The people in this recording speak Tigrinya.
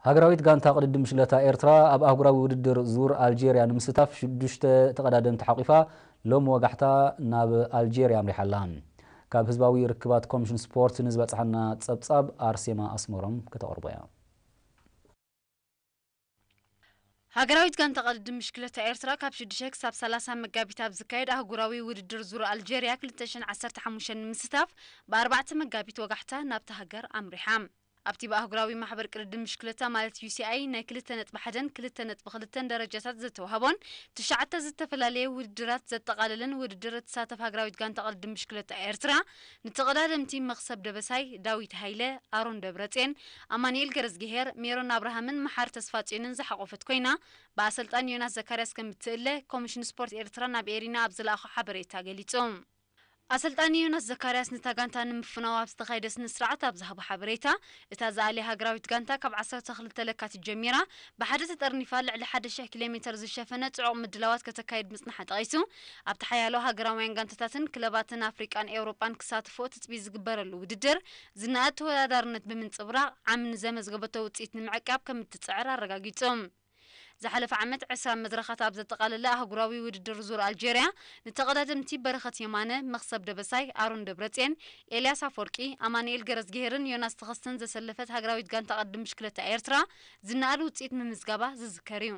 ሃገራዊት ጋንታ ቅድድም ብሽክለታ ኤርትራ ኣብ ኣህጉራዊ ውድድር ዙር ኣልጄርያ ንምስታፍ ሽዱሽተ ተቐዳደምቲ ሓቒፋ ሎም ወጋሕታ ናብ ኣልጄርያ ኣምሪሓ ኣላ። ካብ ህዝባዊ ርክባት ኮሚሽን ስፖርት ንዝበጽሓና ጸብጻብ ኣርሴማ ኣስመሮም ከተቕርቦ እያ። ሃገራዊት ጋንታ ቅድድም ብሽክለታ ኤርትራ ካብ ሽዱሽተ ክሳብ ሰላሳ መጋቢት ኣብ ዝካየድ ኣህጉራዊ ውድድር ዙር ኣልጄርያ ክልተ ሽሕን ዓሰርተ ሓሙሽተን ንምስታፍ ብኣርባዕተ መጋቢት ወጋሕታ ናብታ ሃገር ኣምሪሓ። ኣብቲ ብኣህጉራዊ ማሕበር ቅድድም ብሽክለታ ማለት ዩ ሲ ኣይ ናይ ክልተ ነጥቢ ሓደን ክልተ ነጥቢ ክልተን ደረጃታት ዝተዋህቦን ትሽዓተ ዝተፈላለየ ውድድራት ዘጠቓለለን ውድድር እትሳተፍ ሃገራዊት ጋንታ ቅድድም ብሽክለታ ኤርትራ ንተቐዳደምቲ መኽሰብ ደበሳይ፣ ዳዊት ሃይለ፣ ኣሮን ደብረጽዮን፣ ኣማኑኤል ገረዝግሄር፣ ሜሮን ኣብርሃምን መሓሪ ተስፋጽዮንን ዝሓቖፈት ኮይና ብኣሰልጣኒ ዮናስ ዘካርያስ ከም እትእለ ኮሚሽን ስፖርት ኤርትራ ናብ ኤሪና ኣብ ዝለኣኾ ሓበሬታ ገሊጹ። ኣሰልጣኒ ዮናስ ዘካርያስ ነታ ጋንታ ንምፍናው ኣብ ዝተኻየደ ስነ ስርዓት ኣብ ዝሃቦ ሓበሬታ፣ እታ ዝኣልያ ሃገራዊት ጋንታ ካብ ዓሰርተ ክልተ ለካቲት ጀሚራ ብሓደ ተጠርኒፋ ልዕሊ ሓደ ሽሕ ኪሎ ሜተር ዝሸፈነ ጽዑቕ ምድላዋት ከተካይድ ምጽንሓ ጠቒሱ፣ ኣብቲ ሓያሎ ሃገራውያን ጋንታታትን ክለባትን ኣፍሪቃን ኤውሮጳን ክሳትፎ ትጽቢት ዝግበረሉ ውድድር ዝነኣድ ተወዳዳርነት ብምንጽብራቕ ዓሚ ንዘመዝገበቶ ውጽኢት ንምዕቃብ ከም እትጽዕር ኣረጋጊጹ። ዝሓለፈ ዓመት ዕስራ መድረኻት ኣብ ዘጠቓለለ ኣህጉራዊ ውድድር ዙር ኣልጄርያ ንተቐዳደምቲ በረኸት የማነ፣ መኽሰብ ደበሳይ፣ ኣሮን ደብረጽዮን፣ ኤልያስ ኣፈወርቂ፣ ኣማኑኤል ገረዝግሄርን ዮናስ ተኸስተን ዘሰለፈት ሃገራዊት ጋንታ ቅድድም ብሽክለታ ኤርትራ ዝነኣድ ውጽኢት ምምዝጋባ ዝዝከር እዩ።